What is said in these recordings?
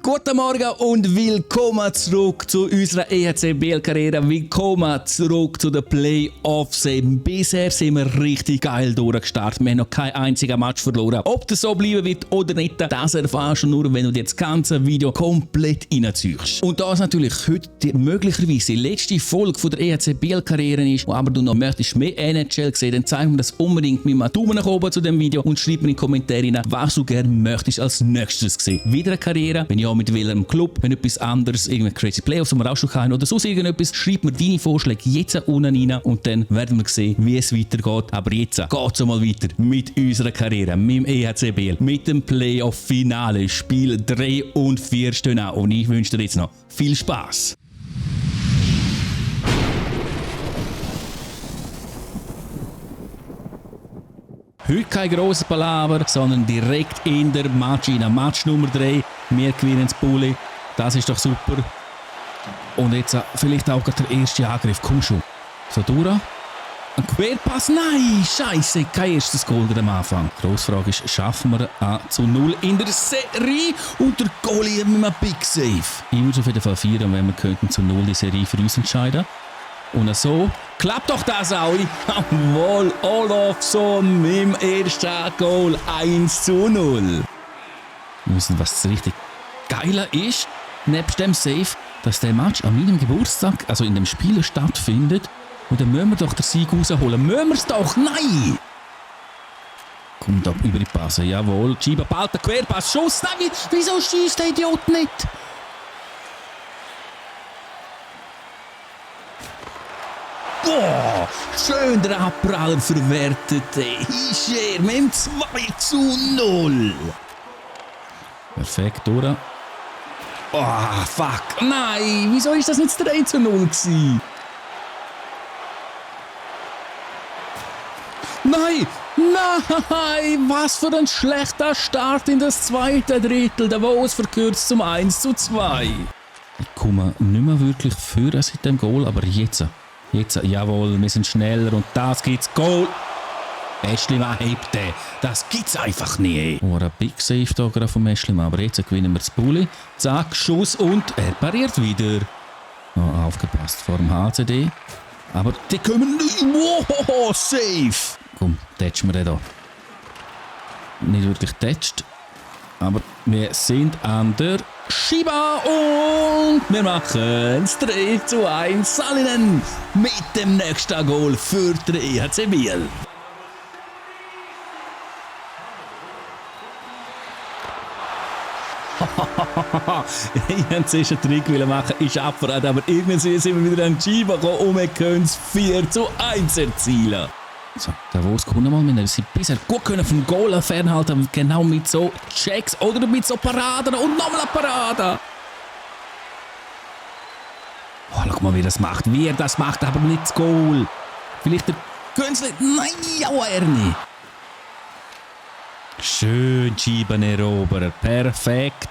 Guten Morgen und willkommen zurück zu unserer EHC-BL-Karriere. Willkommen zurück zu den Playoffs. Bisher sind wir richtig geil durchgestartet. Wir haben noch kein einziges Match verloren. Ob das so bleiben wird oder nicht, das erfährst du nur, wenn du dir das ganze Video komplett reinziehst. Und da es natürlich heute möglicherweise die letzte Folge von der EHC-BL-Karriere ist, aber du noch möchtest mehr NHL sehen, dann zeig mir das unbedingt mit einem Daumen nach oben zu dem Video und schreib mir in die Kommentare rein, was du gerne möchtest als nächstes sehen. Wieder eine Karriere? Wenn ja, mit welchem Club? Wenn etwas anderes, irgendwie Crazy Playoffs, die wir auch schon haben oder sonst irgendetwas, schreib mir deine Vorschläge jetzt unten rein und dann werden wir sehen, wie es weitergeht. Aber jetzt geht es mal weiter mit unserer Karriere, mit dem EHC-BL, mit dem Playoff-Finale. Spiel 3 und 4 stehen an und ich wünsche dir jetzt noch viel Spaß. Heute kein grosses Palaver, sondern direkt in der Match rein. Match Nummer 3. Wir gewinnen das Bulli. Das ist doch super. Und jetzt vielleicht auch der erste Angriff. Komm schon. So durch. Ein Querpass. Nein, Scheiße. Kein erstes Goal am Anfang. Die grosse Frage ist, schaffen wir 1:0 in der Serie? Und der Goalie mit einem Big Save. Ich würde auf jeden Fall feiern, wenn wir könnten zu 0 die Serie für uns entscheiden. Und so klappt doch das auch. Jawohl, Olofsson mit dem ersten Goal 1:0. Wir wissen, was das richtig Geile ist, nebst dem Save, dass der Match an meinem Geburtstag, also in dem Spiel, stattfindet. Und dann müssen wir doch den Sieg rausholen. Müssen wir es doch? Nein! Kommt ab über die Passe. Jawohl, Chiba bald der Querpass. Schuss. Nein, wieso schießt der Idiot nicht? Boah, schön der Abpraller verwertet. Ist er mit dem 2:0. Perfekt, oder? Oh, fuck. Nein, wieso ist das nicht 3:0 gewesen? Nein, nein, was für ein schlechter Start in das zweite Drittel. Der Woos verkürzt zum 1:2. Ich komme nicht mehr wirklich führen seit dem Goal, aber jetzt, jawohl, wir sind schneller und das gibt's Goal. Eschlimann hebt den. Das gibt's einfach nie. Oh, ein Big Save da gerade vom Eschlimann. Aber jetzt gewinnen wir das Bulli. Zack, Schuss und er pariert wieder. Oh, aufgepasst vor dem HCD. Aber die kommen nicht. Wow, safe. Komm, tätschen wir den da. Nicht wirklich tätscht. Aber wir sind an der Schiba und wir machen es 3:1. Salinen mit dem nächsten Goal für den EHC Biel. Ich wollte zuerst einen Trick machen, ist abverraten, aber irgendwie sind wir wieder an die Schiba gekommen und wir können es 4:1 erzielen. So, der Wurst kommt nochmal. Wir sind bisher gut vom Goal fernhalten, genau mit so Checks oder mit so Paraden und nochmal eine Parade. Oh, schau mal, wie das macht. Wie er das macht, aber nicht das Goal. Vielleicht der Künstler. Nein, ja, er nicht. Schön Schieben erobern. Perfekt.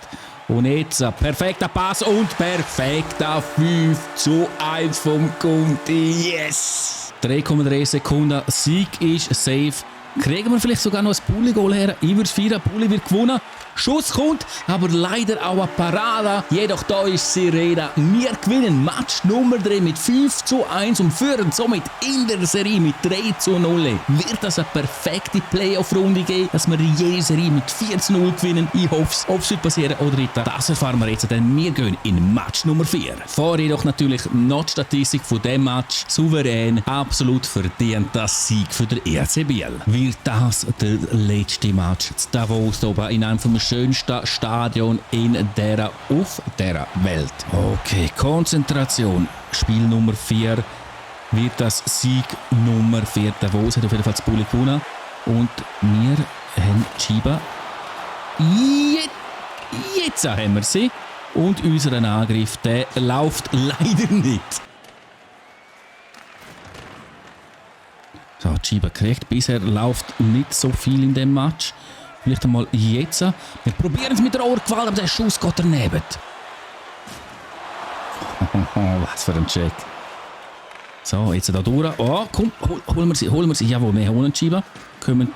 Und jetzt ein perfekter Pass und perfekter 5:1 vom Conti. Yes! 3,3 Sekunden. Sieg ist safe. Kriegen wir vielleicht sogar noch ein Bulli-Goal her? Ich würde feiern, Bulli wird gewonnen. Schuss kommt, aber leider auch eine Parade. Jedoch da ist Sirena. Wir gewinnen Match Nummer 3 mit 5:1 und führen somit in der Serie mit 3:0. Wird das eine perfekte Playoff-Runde geben, dass wir jede Serie mit 4:0 gewinnen? Ich hoffe es. Ob es wird passieren oder nicht, das erfahren wir jetzt, denn wir gehen in Match Nummer 4. Vorher jedoch natürlich noch die Statistik von diesem Match. Souverän, absolut verdient das Sieg für den EHC Biel. Wird das der letzte Match zu Davos oben in einem vom schönsten Stadion auf der Welt. Okay, Konzentration. Spiel Nummer 4 wird das Sieg Nummer 4. Davos hat auf jeden Fall das Bulli gewonnen. Und wir haben Chiba. Jetzt haben wir sie. Und unseren Angriff, der läuft leider nicht. So, Chiba kriegt. Bisher läuft nicht so viel in dem Match. Vielleicht einmal jetzt. Wir probieren es mit der Ohrgewalt, aber der Schuss geht daneben. Was für ein Check. So, jetzt da durch. Oh, komm, holen wir sie. Jawohl, wir holen Chiba. Kommen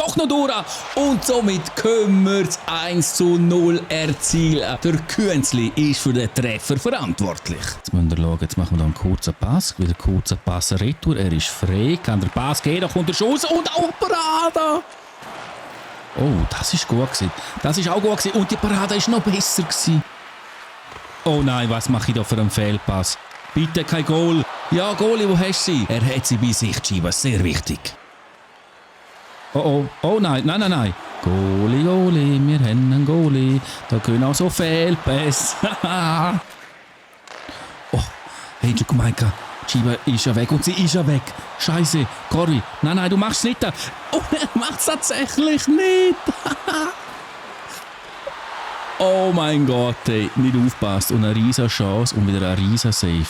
doch noch durch. Und somit können wir das 1:0 erzielen. Der Künzli ist für den Treffer verantwortlich. Jetzt müssen wir schauen, jetzt machen wir da einen kurzen Pass. Wieder einen kurzen Pass retour. Er ist frei, kann der Pass gehen, da kommt der Schuss und auch Parade. Oh, das ist gut gewesen. Das ist auch gut gewesen. Und die Parade ist noch besser gewesen. Oh nein, was mache ich da für einen Fehlpass? Bitte kein Goal. Ja, Goalie, wo hast du sie? Er hat sie bei sich, Chiba, sehr wichtig. Oh nein. Goalie, wir haben einen Goalie. Da können auch so Fehlpässe. Oh, hey, Maika, Chiba ist ja weg und sie ist ja weg. Scheiße, Cory, nein, du machst es nicht. Oh, er macht es tatsächlich nicht. Oh mein Gott, ey, nicht aufpasst. Und eine riesige Chance und wieder ein riesiger Save.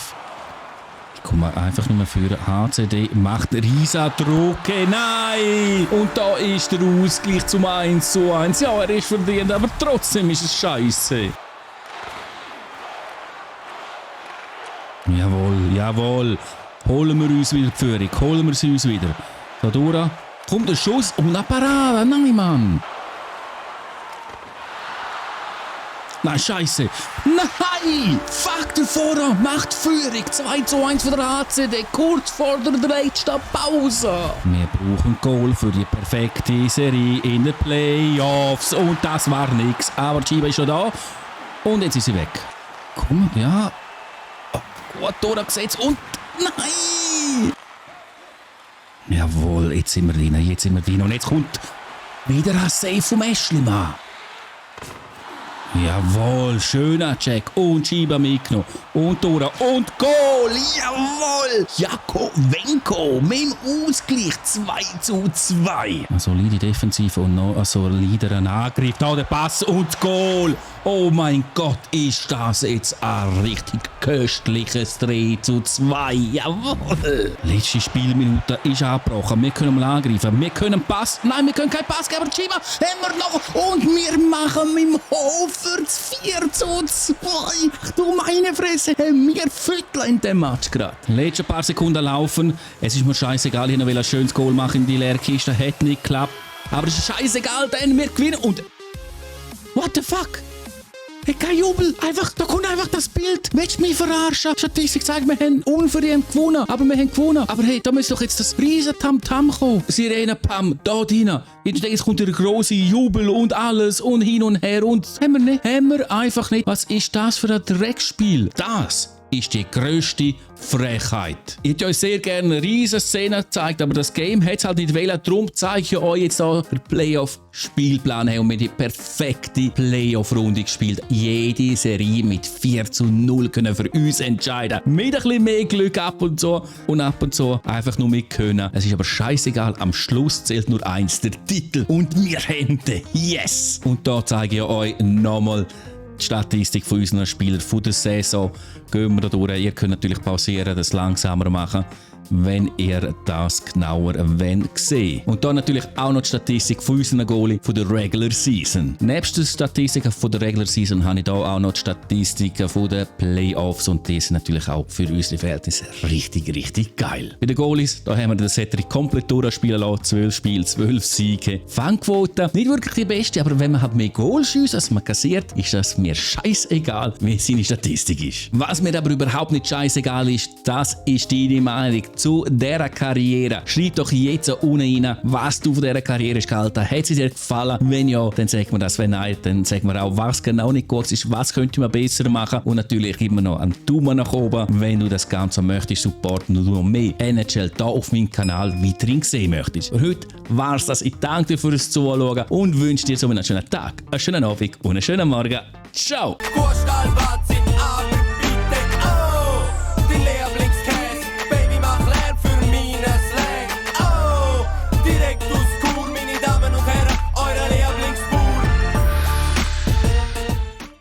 Ich komme einfach nur für HCD, macht riesen Druck. Nein! Und da ist der Ausgleich zum 1:1. Ja, er ist verdient, aber trotzdem ist es scheiße. Jawohl. Holen wir uns wieder die Führung. Holen wir sie uns wieder. Da durch. Kommt der Schuss und eine Parade. Nein, Mann. Nein, scheiße. Nein! Fuck, der Vorrang macht Führung. 2:1 für der HCD, kurz vor der letzten Pause. Wir brauchen Goal für die perfekte Serie in den Playoffs. Und das war nix. Aber Chiba ist schon da. Und jetzt ist sie weg. Komm, ja. Oh, gut durchgesetzt. Und nein! Jawohl, jetzt sind wir drin. Und jetzt kommt wieder ein Save vom Eschlimann. Jawohl, schöner Check und Chiba mitgenommen und durch und Goal, jawohl, Jakovenko mit dem Ausgleich 2:2. Eine solide Defensive und noch ein solider Angriff, da der Pass und Goal. Oh mein Gott, ist das jetzt ein richtig köstliches 3:2, jawohl. Letzte Spielminute ist abgebrochen, wir können mal angreifen, wir können Pass, nein, wir können keinen Pass geben, aber Chiba haben wir noch und wir machen mit dem Hof für das 4:2. Du meine Fresse, haben wir Viertel in dem Match gerade. Letzte paar Sekunden laufen. Es ist mir scheißegal, ich will ein schönes Goal machen in die Leerkiste. Hat nicht geklappt. Aber es ist scheißegal, denn wir gewinnen und... What the fuck? Hey, kein Jubel. Da kommt einfach das Bild. Willst du mich verarschen? Statistik sagt, wir haben unverdient gewonnen. Aber wir haben gewonnen. Aber hey, da muss doch jetzt das riesen Tam-Tam kommen. Sirene-Pam, da drin. Jetzt kommt der grosse Jubel und alles und hin und her. Und haben wir nicht. Haben wir einfach nicht. Was ist das für ein Dreckspiel? Das ist die grösste Frechheit. Ich hätte euch sehr gerne eine riesige Szene gezeigt, aber das Game hat es halt nicht wollen. Darum zeige ich euch jetzt auch den Playoff-Spielplan und wir die perfekte Playoff-Runde gespielt. Jede Serie mit 4:0 können für uns entscheiden. Mit ein bisschen mehr Glück ab und zu einfach nur mit können. Es ist aber scheißegal, am Schluss zählt nur eins, der Titel. Und wir haben den. Yes! Und da zeige ich euch nochmal die Statistik von unseren Spielern von der Saison. Gehen wir da durch. Ihr könnt natürlich pausieren, das langsamer machen, wenn ihr das genauer sehen. Und dann natürlich auch noch die Statistik von unseren Goalie von der Regular Season. Nebst den Statistiken von der Regular Season habe ich hier auch noch die Statistiken von den Playoffs und die sind natürlich auch für unsere Verhältnisse richtig geil. Bei den Goalies, da haben wir den Cedric komplett durchspielen lassen. 12 Spiele, 12 Siege. Fangquote, nicht wirklich die beste, aber wenn man halt mehr Goal schießt, als man kassiert, ist das mir scheißegal, wie seine Statistik ist. Was mir aber überhaupt nicht scheißegal ist, das ist deine Meinung zu dieser Karriere. Schreib doch jetzt unten rein, was du von dieser Karriere hast gehalten. Hat sie dir gefallen? Wenn ja, dann sag mir das. Wenn nein, dann sag mir auch, was genau nicht gut ist, was könnte man besser machen. Und natürlich immer noch einen Daumen nach oben, wenn du das Ganze möchtest supporten und du noch mehr NHL hier auf meinem Kanal weiterhin sehen möchtest. Für heute war es das. Ich danke dir fürs Zuschauen und wünsche dir so einen schönen Tag, einen schönen Abend und einen schönen Morgen. Ciao!